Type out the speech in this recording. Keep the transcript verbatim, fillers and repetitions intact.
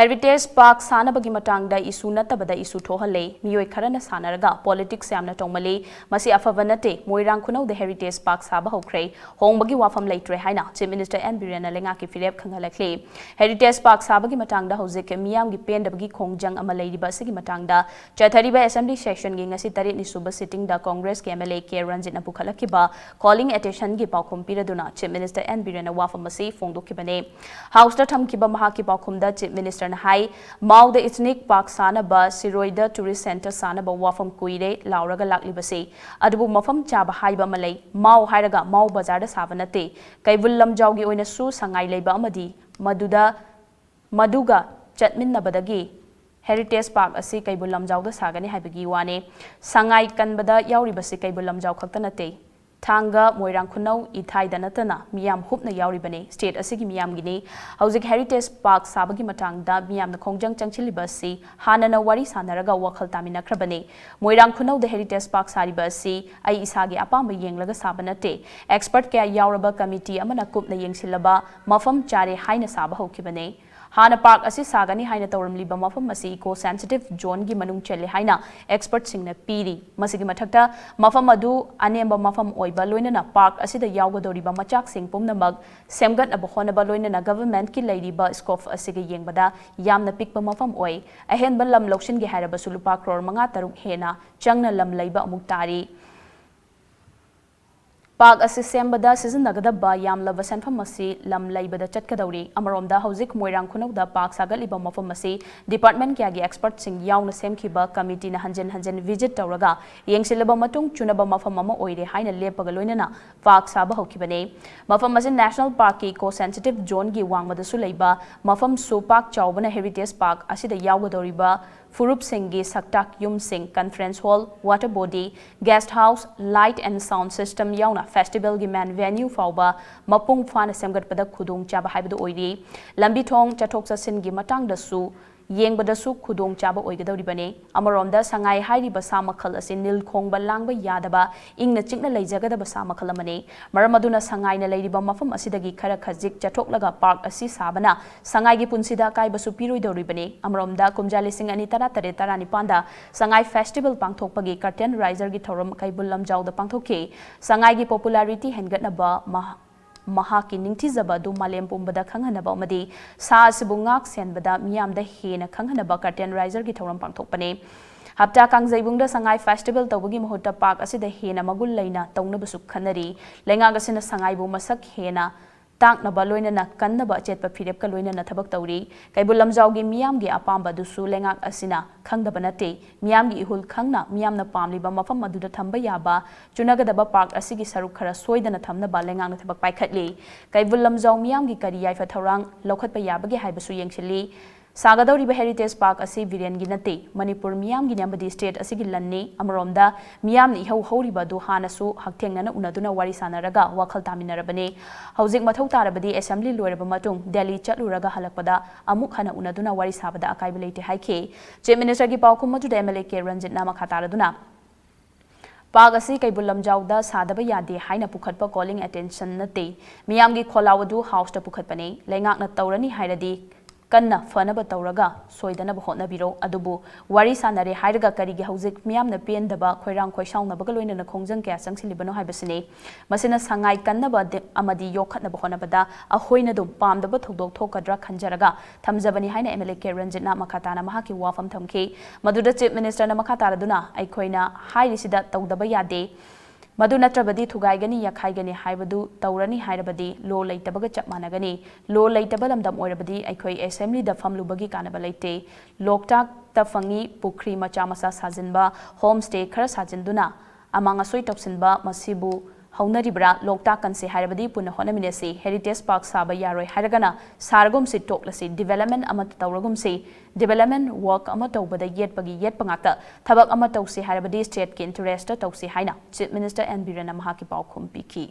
Heritage Park ꯁꯥꯅꯕꯒꯤ ꯃꯇꯥꯡꯗ issue ꯅꯠꯇꯕꯗ issue ꯊꯣꯛꯍꯜꯂꯦ꯫ ꯃꯤꯑꯣꯏ ꯈꯔꯅ ꯁꯥꯟꯅꯔꯒ politics ꯌꯥꯝꯅ ꯇꯧꯃꯜꯂꯤ꯫ ꯃꯁꯤ ꯑꯐꯕ ꯅꯠꯇꯦ꯫ ꯃꯣꯏꯔꯥꯡ ꯈꯨꯅꯧꯗ Heritage Park ꯁꯥꯕ ꯍꯧꯈ꯭ꯔꯦ꯫ ꯍꯣꯡꯕꯒꯤ ꯋꯥꯐꯝ ꯂꯩꯇ꯭ꯔꯦ ꯍꯥꯏꯅ Chief Minister ꯑꯦꯟ ꯕꯤꯔꯦꯟꯅ ꯂꯩꯉꯥꯛꯀꯤ ꯐꯤꯔꯦꯞ ꯈꯪꯍꯜꯂꯛꯂꯤ꯫ Heritage Park ꯁꯥꯕꯒꯤ ꯃꯇꯥꯡꯗ ꯍꯧꯖꯤꯛ ꯃꯤꯌꯥꯝꯒꯤ ꯄꯦꯟꯗꯕꯒꯤ ꯈꯣꯡꯖꯪ ꯑꯃ ꯂꯩꯔꯤꯕ ꯑꯁꯤꯒꯤ ꯃꯇꯥꯡꯗ ꯆꯠꯊꯔꯤꯕ Assembly sessionꯒꯤ ꯉꯁꯤ ꯇꯔꯦꯠꯅꯤ ꯁꯨꯕ sittingꯗ Congressꯀꯤ MLA ꯀꯦ ꯔꯟꯖꯤꯠꯅ ꯄꯨꯈꯠꯂꯛꯈꯤꯕ calling attentionꯒꯤ ꯄꯥꯎꯈꯨꯝ ꯄꯤꯔꯗꯨꯅ Chief Minister ꯑꯦꯟ ꯕꯤꯔꯦꯟꯅ ꯋꯥꯐꯝ ꯑꯁꯤ ꯐꯣꯡꯗꯣꯛꯈꯤꯕꯅꯤ꯫ Houseꯇ ꯊꯝꯈꯤꯕ ꯃꯍꯥꯛꯀꯤ ꯄꯥꯎꯈꯨꯝꯗ Chief Ministerꯅ ꯍꯥꯏ, ꯃꯥꯎꯗ Ethnic Park ꯁꯥꯅꯕ, ꯁꯤꯔꯣꯏꯗ Tourist Centre ꯁꯥꯅꯕ ꯋꯥꯐꯝ ꯀꯨꯏꯔꯦ ꯂꯥꯎꯔꯒ ꯂꯥꯛꯂꯤꯕꯁꯤ꯫ ꯑꯗꯨꯕꯨ ꯃꯐꯝ ꯆꯥꯕ ꯍꯥꯏꯕ ꯑꯃ ꯂꯩ꯫ ꯃꯥꯎ ꯍꯥꯏꯔꯒ ꯃꯥꯎ ꯕꯖꯥꯔꯗ ꯁꯥꯕ ꯅꯠꯇꯦ꯫ ꯀꯩꯕꯨꯜ ꯂꯝꯖꯥꯎꯒꯤ ꯑꯣꯏꯅꯁꯨ ꯁꯉꯥꯏ ꯂꯩꯕ ꯑꯃꯗꯤ ꯃꯗꯨꯗ, ꯃꯗꯨꯒ ꯆꯠꯃꯤꯟꯅꯕꯗꯒꯤ Heritage Park ꯑꯁꯤ ꯀꯩꯕꯨꯜ ꯂꯝꯖꯥꯎꯗ ꯁꯥꯒꯅꯤ ꯍꯥꯏꯕꯒꯤ ꯋꯥꯅꯤ꯫ ꯁꯉꯥꯏ ꯀꯟꯕꯗ ꯌꯥꯎꯔꯤꯕꯁꯤ ꯀꯩꯕꯨꯜ ꯂꯝꯖꯥꯎ ꯈꯛꯇ ꯅꯠꯇꯦ꯫ ꯊꯥꯡꯒ, ꯃꯣꯏꯔꯥꯡ ꯈꯨꯅꯧ, ꯏꯊꯥꯏꯗ ꯅꯠꯇꯅ ꯃꯤꯌꯥꯝ ꯍꯨꯞꯅ ꯌꯥꯎꯔꯤꯕꯅꯤ꯫ State ꯑꯁꯤꯒꯤ ꯃꯤꯌꯥꯝꯒꯤꯅꯤ꯫ ꯍꯧꯖꯤꯛ Heritage Park ꯁꯥꯕꯒꯤ ꯃꯇꯥꯡꯗ ꯃꯤꯌꯥꯝꯅ ꯈꯣꯡꯖꯪ ꯆꯪꯁꯤꯜꯂꯤꯕ ꯑꯁꯤ ꯍꯥꯟꯅꯅ ꯋꯥꯔꯤ ꯁꯥꯟꯅꯔꯒ ꯋꯥꯈꯜ ꯇꯥꯃꯤꯟꯅꯈ꯭ꯔꯕꯅꯤ꯫ ꯃꯣꯏꯔꯥꯡ ꯈꯨꯅꯧꯗ Heritage Park ꯁꯥꯔꯤꯕ ꯑꯁꯤ ꯑꯩ ꯏꯁꯥꯒꯤ ꯑꯄꯥꯝꯕ ꯌꯦꯡꯂꯒ ꯁꯥꯕ ꯅꯠꯇꯦ꯫ Expert ꯀꯌꯥ ꯌꯥꯎꯔꯕ committee ꯑꯃꯅ ꯀꯨꯞꯅ ꯌꯦꯡꯁꯤꯜꯂꯕ ꯃꯐꯝ ꯆꯥꯔꯦ ꯍꯥꯏꯅ ꯁꯥꯕ ꯍꯧꯈꯤꯕꯅꯤ꯫ ꯍꯥꯟꯅ park ꯑꯁꯤ ꯁꯥꯒꯅꯤ ꯍꯥꯏꯅ ꯇꯧꯔꯝꯂꯤꯕ ꯃꯐꯝ ꯑꯁꯤ Eco Sensitive Zoneꯒꯤ ꯃꯅꯨꯡ ꯆꯜꯂꯤ ꯍꯥꯏꯅ expertꯁꯤꯡꯅ ꯄꯤꯔꯤ꯫ ꯃꯁꯤꯒꯤ ꯃꯊꯛꯇ, ꯃꯐꯝ ꯑꯗꯨ ꯑꯅꯦꯝꯕ ꯃꯐꯝ ꯑꯣꯏꯕ ꯂꯣꯏꯅꯅ park ꯑꯁꯤꯗ ꯌꯥꯎꯒꯗꯧꯔꯤꯕ ꯃꯆꯥꯛꯁꯤꯡ ꯄꯨꯝꯅꯃꯛ ꯁꯦꯝꯒꯠꯅꯕ ꯍꯣꯠꯅꯕ ꯂꯣꯏꯅꯅ governmentꯀꯤ ꯂꯩꯔꯤꯕ scope ꯑꯁꯤꯒ ꯌꯦꯡꯕꯗ ꯌꯥꯝꯅ ꯄꯤꯛꯄ ꯃꯐꯝ ꯑꯣꯏ꯫ ꯑꯍꯦꯟꯕ ꯂꯝ ꯂꯧꯁꯤꯟꯒꯦ ꯍꯥꯏꯔꯕꯁꯨ ꯂꯨꯄꯥ ꯀ꯭ꯔꯣꯔ ꯃꯉꯥ ꯇꯔꯨꯛ ꯍꯦꯟꯅ ꯆꯪꯅ ꯂꯝ ꯂꯩꯕ ꯑꯃꯨꯛ ꯇꯥꯔꯤ꯫ Park ꯑꯁꯤ ꯁꯦꯝꯕꯗ ꯁꯤꯖꯤꯟꯅꯒꯗꯕ ꯌꯥꯝꯂꯕ ꯁꯦꯟꯐꯝ ꯑꯁꯤ ꯂꯝ ꯂꯩꯕꯗ ꯆꯠꯀꯗꯧꯔꯤ꯫ ꯑꯃꯔꯣꯝꯗ, ꯍꯧꯖꯤꯛ ꯃꯣꯏꯔꯥꯡ ꯈꯨꯅꯧꯗ park ꯁꯥꯒꯠꯂꯤꯕ ꯃꯐꯝ ꯑꯁꯤ department ꯀꯌꯥꯒꯤ expertꯁꯤꯡ ꯌꯥꯎꯅ ꯁꯦꯝꯈꯤꯕ committeeꯅ ꯍꯟꯖꯤꯟ ꯍꯟꯖꯤꯟ visit ꯇꯧꯔꯒ ꯌꯦꯡꯁꯤꯜꯂꯕ ꯃꯇꯨꯡ, ꯆꯨꯅꯕ ꯃꯐꯝ ꯑꯃ ꯑꯣꯏꯔꯦ ꯍꯥꯏꯅ ꯂꯦꯞꯄꯒ ꯂꯣꯏꯅꯅ park ꯁꯥꯕ ꯍꯧꯈꯤꯕꯅꯤ꯫ ꯃꯐꯝ ꯑꯁꯤ National Parkꯀꯤ Eco Sensitive Zoneꯒꯤ ꯋꯥꯡꯃꯗꯁꯨ ꯂꯩꯕ ꯃꯐꯝꯁꯨ ꯄꯥꯛ ꯆꯥꯎꯕꯅ Heritage Park ꯑꯁꯤꯗ ꯌꯥꯎꯒꯗꯧꯔꯤꯕ ꯐꯨꯔꯨꯞꯁꯤꯡꯒꯤ ꯁꯛꯇꯥꯛ ꯌꯨꯝꯁꯤꯡ, conference hall, water body, guest house, light and sound system ꯌꯥꯎꯅ festivalꯒꯤ main venue ꯐꯥꯎꯕ ꯃꯄꯨꯡ ꯐꯥꯅ ꯁꯦꯝꯒꯠꯄꯗ ꯈꯨꯗꯣꯡꯆꯥꯕ ꯍꯥꯏꯕꯗꯨ ꯑꯣꯏꯔꯤ꯫ ꯂꯝꯕꯤ ꯊꯣꯡ, ꯆꯠꯊꯣꯛ ꯆꯠꯁꯤꯟꯒꯤ ꯃꯇꯥꯡꯗꯁꯨ ꯌꯦꯡꯕꯗꯁꯨ ꯈꯨꯗꯣꯡꯆꯥꯕ ꯑꯣꯏꯒꯗꯧꯔꯤꯕꯅꯤ꯫ ꯑꯃꯔꯣꯝꯗ ꯁꯉꯥꯏ ꯍꯥꯏꯔꯤꯕ ꯁꯥ ꯃꯈꯜ ꯑꯁꯤ ꯅꯤꯜ ꯈꯣꯡꯕ ꯂꯥꯡꯕ ꯌꯥꯗꯕ, ꯏꯪꯅ ꯆꯤꯛꯅ ꯂꯩꯖꯒꯗꯕ ꯁꯥ ꯃꯈꯜ ꯑꯃꯅꯤ꯫ ꯃꯔꯝ ꯑꯗꯨꯅ ꯁꯉꯥꯏꯅ ꯂꯩꯔꯤꯕ ꯃꯐꯝ ꯑꯁꯤꯗꯒꯤ ꯈꯔ ꯈꯖꯤꯛ ꯆꯠꯊꯣꯛꯂꯒ ꯄꯥꯔꯛ ꯑꯁꯤ ꯁꯥꯕꯅ ꯁꯉꯥꯏꯒꯤ ꯄꯨꯟꯁꯤꯗ ꯑꯀꯥꯏꯕꯁꯨ ꯄꯤꯔꯣꯏꯗꯧꯔꯤꯕꯅꯤ꯫ ꯑꯃꯔꯣꯝꯗ ꯀꯨꯝꯖꯥ ꯂꯤꯁꯤꯡ ꯑꯅꯤ ꯇꯔꯥ ꯇꯔꯦꯠ ꯇꯔꯥ ꯅꯤꯄꯥꯟꯗ ꯁꯉꯥꯏ ꯐꯦꯁꯇꯤꯚꯦꯜ ꯄꯥꯡꯊꯣꯛꯄꯒꯤ ꯀꯔꯇꯦꯟ ꯔꯥꯏꯖꯔꯒꯤ ꯊꯧꯔꯝ ꯀꯩꯕꯨꯜ ꯂꯝꯖꯥꯎꯗ ꯄꯥꯡꯊꯣꯛꯈꯤ꯫ ꯁꯉꯥꯏꯒꯤ ꯄꯣꯄꯨꯂꯥꯔꯤꯇꯤ ꯍꯦꯟꯒꯠꯅꯕ ꯃꯍ-, ꯃꯍꯥꯛꯀꯤ ꯅꯤꯡꯊꯤꯖꯕ ꯑꯗꯨ ꯃꯥꯂꯦꯝ ꯄꯨꯝꯕꯗ ꯈꯪꯍꯟꯅꯕ ꯑꯃꯗꯤ ꯁꯥ ꯑꯁꯤꯕꯨ ꯉꯥꯛ ꯁꯦꯟꯕꯗ ꯃꯤꯌꯥꯝꯗ ꯍꯦꯟꯅ ꯈꯪꯍꯟꯅꯕ ꯀꯔꯇꯦꯟ ꯔꯥꯏꯖꯔꯒꯤ ꯊꯧꯔꯝ ꯄꯥꯡꯊꯣꯛꯄꯅꯤ꯫ ꯍꯞꯇꯥ ꯀꯥꯡꯖꯩꯕꯨꯡꯗ ꯁꯉꯥꯏ ꯐꯦꯁꯇꯤꯚꯦꯜ ꯇꯧꯕꯒꯤ ꯃꯍꯨꯠꯇ ꯄꯥꯔꯛ ꯑꯁꯤꯗ ꯍꯦꯟꯅ ꯃꯒꯨꯟ ꯂꯩꯅ ꯇꯧꯅꯕꯁꯨ ꯈꯟꯅꯔꯤ꯫ ꯂꯩꯉꯥꯛ ꯑꯁꯤꯅ ꯁꯉꯥꯏꯕꯨ ꯃꯁꯛ ꯍꯦꯟꯅ ꯇꯥꯛꯅꯕ ꯂꯣꯏꯅꯅ ꯀꯟꯅꯕ ꯑꯆꯦꯠꯄ ꯐꯤꯔꯦꯞꯀ ꯂꯣꯏꯅꯅ ꯊꯕꯛ ꯇꯧꯔꯤ꯫ ꯀꯩꯕꯨꯜ ꯂꯝꯖꯥꯎꯒꯤ ꯃꯤꯌꯥꯝꯒꯤ ꯑꯄꯥꯝꯕ ꯑꯗꯨꯁꯨ ꯂꯩꯉꯥꯛ ꯑꯁꯤꯅ ꯈꯪꯗꯕ ꯅꯠꯇꯦ꯫ ꯃꯤꯌꯥꯝꯒꯤ ꯏꯍꯨꯜ ꯈꯪꯅ ꯃꯤꯌꯥꯝꯅ ꯄꯥꯝꯂꯤꯕ ꯃꯐꯝ ꯑꯗꯨꯗ ꯊꯝꯕ ꯌꯥꯕ ꯆꯨꯅꯒꯗꯕ ꯄꯥꯔꯛ ꯑꯁꯤꯒꯤ ꯁꯔꯨꯛ ꯈꯔ ꯁꯣꯏꯗꯅ ꯊꯝꯅꯕ ꯂꯩꯉꯥꯛꯅ ꯊꯕꯛ ꯄꯥꯏꯈꯠꯂꯤ꯫ ꯀꯩꯕꯨꯜ ꯂꯝꯖꯥꯎ ꯃꯤꯌꯥꯝꯒꯤ ꯀꯔꯤ ꯌꯥꯏꯐ ꯊꯧꯔꯥꯡ ꯂꯧꯈꯠꯄ ꯌꯥꯕꯒꯦ ꯍꯥꯏꯕꯁꯨ ꯌꯦꯡꯁꯤꯜꯂꯤ꯫ ꯁꯥꯒꯗꯧꯔꯤꯕ ꯍꯦꯔꯤꯇꯦꯖ ꯄꯥꯔꯛ ꯑꯁꯤ ꯕꯤꯔꯦꯟꯒꯤ ꯅꯠꯇꯦ, ꯃꯅꯤꯄꯨꯔ ꯃꯤꯌꯥꯝꯒꯤꯅꯤ ꯑꯃꯗꯤ ꯁ꯭ꯇꯦꯠ ꯑꯁꯤꯒꯤ ꯂꯟꯅꯤ꯫ ꯑꯃꯔꯣꯝꯗ ꯃꯤꯌꯥꯝꯅ ꯏꯍꯧ ꯍꯧꯔꯤꯕ ꯑꯗꯨ ꯍꯥꯟꯅꯁꯨ ꯍꯛꯊꯦꯡꯅꯅ ꯎꯅꯗꯨꯅ ꯋꯥꯔꯤ ꯁꯥꯟꯅꯔꯒ ꯋꯥꯈꯜ ꯇꯥꯃꯤꯟꯅꯔꯕꯅꯤ꯫ ꯍꯧꯖꯤꯛ ꯃꯊꯧ ꯇꯥꯔꯕꯗꯤ ꯑꯦꯁꯦꯝꯕ꯭ꯂꯤ ꯂꯣꯏꯔꯕ ꯃꯇꯨꯡ ꯗꯦꯜꯂꯤ ꯆꯠꯂꯨꯔꯒ ꯍꯜꯂꯛꯄꯗ ꯑꯃꯨꯛ ꯍꯟꯅ ꯎꯅꯗꯨꯅ ꯋꯥꯔꯤ ꯁꯥꯕꯗ ꯑꯀꯥꯏꯕ ꯂꯩꯇꯦ ꯍꯥꯏꯈꯤ꯫ ꯆꯤꯐ ꯃꯤꯅꯤꯁꯇꯔꯒꯤ ꯄꯥꯎꯈꯨꯝ ꯑꯗꯨꯗ ꯑꯦꯝ ꯑꯦꯜ ꯑꯦ ꯀꯦ ꯔꯟꯖꯤꯠꯅ ꯃꯈꯥ ꯇꯥꯔꯗꯨꯅ, ꯄꯥꯔꯛ ꯑꯁꯤ ꯀꯩꯕꯨꯜ ꯂꯝꯖꯥꯎꯗ ꯁꯥꯗꯕ ꯌꯥꯗꯦ ꯍꯥꯏꯅ ꯄꯨꯈꯠꯄ ꯀꯣꯂꯤꯡ ꯑꯦꯇꯦꯟꯁꯟ ꯅꯠꯇꯦ꯫ ꯃꯤꯌꯥꯝꯒꯤ ꯈꯣꯜꯂꯥꯎ ꯑꯗꯨ ꯍꯥꯎꯁꯇ ꯄꯨꯈꯠꯄꯅꯤ꯫ ꯂꯩꯉꯥꯛꯅ ꯇꯧꯔꯅꯤ ꯍꯥꯏꯔꯗꯤ ꯀꯟꯅ ꯐꯅꯕ ꯇꯧꯔꯒ ꯁꯣꯏꯗꯅꯕ ꯍꯣꯠꯅꯕꯤꯔꯣ꯫ ꯑꯗꯨꯕꯨ ꯋꯥꯔꯤ ꯁꯥꯟꯅꯔꯦ ꯍꯥꯏꯔꯒ ꯀꯔꯤꯒꯤ ꯍꯧꯖꯤꯛ ꯃꯤꯌꯥꯝꯅ ꯄꯦꯟꯗꯕ, ꯈꯣꯏꯔꯥꯡ ꯈꯣꯏꯁꯥꯎꯅꯕꯒ ꯂꯣꯏꯅꯅ ꯈꯣꯡꯖꯪ ꯀꯌꯥ ꯆꯪꯁꯤꯜꯂꯤꯕꯅꯣ ꯍꯥꯏꯕꯁꯤꯅꯤ꯫ ꯃꯁꯤꯅ ꯁꯉꯥꯏ ꯀꯟꯅꯕ ꯗ-, ꯑꯃꯗꯤ ꯌꯣꯛꯈꯠꯅꯕ ꯍꯣꯠꯅꯕꯗ ꯑꯩꯈꯣꯏꯅ ꯑꯗꯨꯝ ꯄꯥꯝꯗꯕ ꯊꯧꯗꯣꯛ ꯊꯣꯛꯀꯗ꯭ꯔꯥ ꯈꯟꯖꯔꯒ ꯊꯝꯖꯕꯅꯤ ꯍꯥꯏꯅ ꯑꯦꯝ ꯑꯦꯜ ꯑꯦ ꯀꯦ ꯔꯟꯖꯤꯠꯅ ꯃꯈꯥ ꯇꯥꯅ ꯃꯍꯥꯛꯀꯤ ꯋꯥꯐꯝ ꯊꯝꯈꯤ꯫ ꯃꯗꯨꯗ ꯆꯤꯐ ꯃꯤꯅꯤꯁꯇꯔꯅ ꯃꯈꯥ ꯇꯥꯔꯗꯨꯅ, ꯑꯩꯈꯣꯏꯅ ꯍꯥꯏꯔꯤꯁꯤꯗ ꯇꯧꯗꯕ ꯌꯥꯗꯦ, ꯃꯗꯨ ꯅꯠꯇ꯭ꯔꯕꯗꯤ ꯊꯨꯒꯥꯏꯒꯅꯤ, ꯌꯥꯈꯥꯏꯒꯅꯤ ꯍꯥꯏꯕꯗꯨ ꯇꯧꯔꯅꯤ ꯍꯥꯏꯔꯕꯗꯤ ꯂꯣ ꯂꯩꯇꯕꯒ ꯆꯞ ꯃꯥꯟꯅꯒꯅꯤ꯫ ꯂꯣ ꯂꯩꯇꯕ ꯂꯝꯗꯝ ꯑꯣꯏꯔꯕꯗꯤ ꯑꯩꯈꯣꯏ ꯑꯦꯁꯦꯝꯕ꯭ꯂꯤꯗ ꯐꯝꯂꯨꯕꯒꯤ ꯀꯥꯟꯅꯕ ꯂꯩꯇꯦ꯫ ꯂꯣꯛꯇꯥꯛꯇ ꯐꯪꯉꯤ, ꯄꯨꯈ꯭ꯔꯤ ꯃꯆꯥ ꯃꯆꯥ ꯁꯥꯖꯤꯟꯕ, ꯍꯣꯝ ꯁ꯭ꯇꯦ ꯈꯔ ꯁꯥꯖꯤꯟꯗꯨꯅ ꯑꯃꯥꯡ ꯑꯁꯣꯏ ꯇꯧꯁꯤꯟꯕ ꯃꯁꯤꯕꯨ ꯍꯧꯅꯔꯤꯕ꯭ꯔꯥ? ꯂꯣꯛꯇꯥꯛ ꯀꯟꯁꯦ ꯍꯥꯏꯔꯕꯗꯤ ꯄꯨꯟꯅ ꯍꯣꯠꯅꯃꯤꯟꯅꯁꯤ꯫ ꯍꯦꯔꯤꯇꯦꯖ ꯄꯥꯔꯛ ꯁꯥꯕ ꯌꯥꯔꯣꯏ ꯍꯥꯏꯔꯒꯅ ꯁꯥꯔꯒꯨꯝꯁꯤ, ꯇꯣꯛꯂꯁꯤ꯫ ꯗꯤꯕꯦꯂꯞꯃꯦꯟ ꯑꯃꯠꯇ ꯇꯧꯔꯒꯨꯝꯁꯤ꯫ ꯗꯤꯕꯦꯂꯞꯃꯦꯟ ꯋꯥꯔꯛ ꯑꯃ ꯇꯧꯕꯗ ꯌꯦꯠꯄꯒꯤ ꯌꯦꯠꯄ ꯉꯥꯛꯇ꯫ ꯊꯕꯛ ꯑꯃ ꯇꯧꯁꯤ ꯍꯥꯏꯔꯕꯗꯤ ꯁ꯭ꯇꯦꯠꯀꯤ ꯏꯟꯇꯔꯦꯁꯇ ꯇꯧꯁꯤ ꯍꯥꯏꯅ ꯆꯤꯐ ꯃꯤꯅꯤꯁꯇꯔ ꯑꯦꯟ ꯕꯤꯔꯦꯟꯅ ꯃꯍꯥꯛꯀꯤ ꯄꯥꯎꯈꯨꯝ ꯄꯤꯈꯤ꯫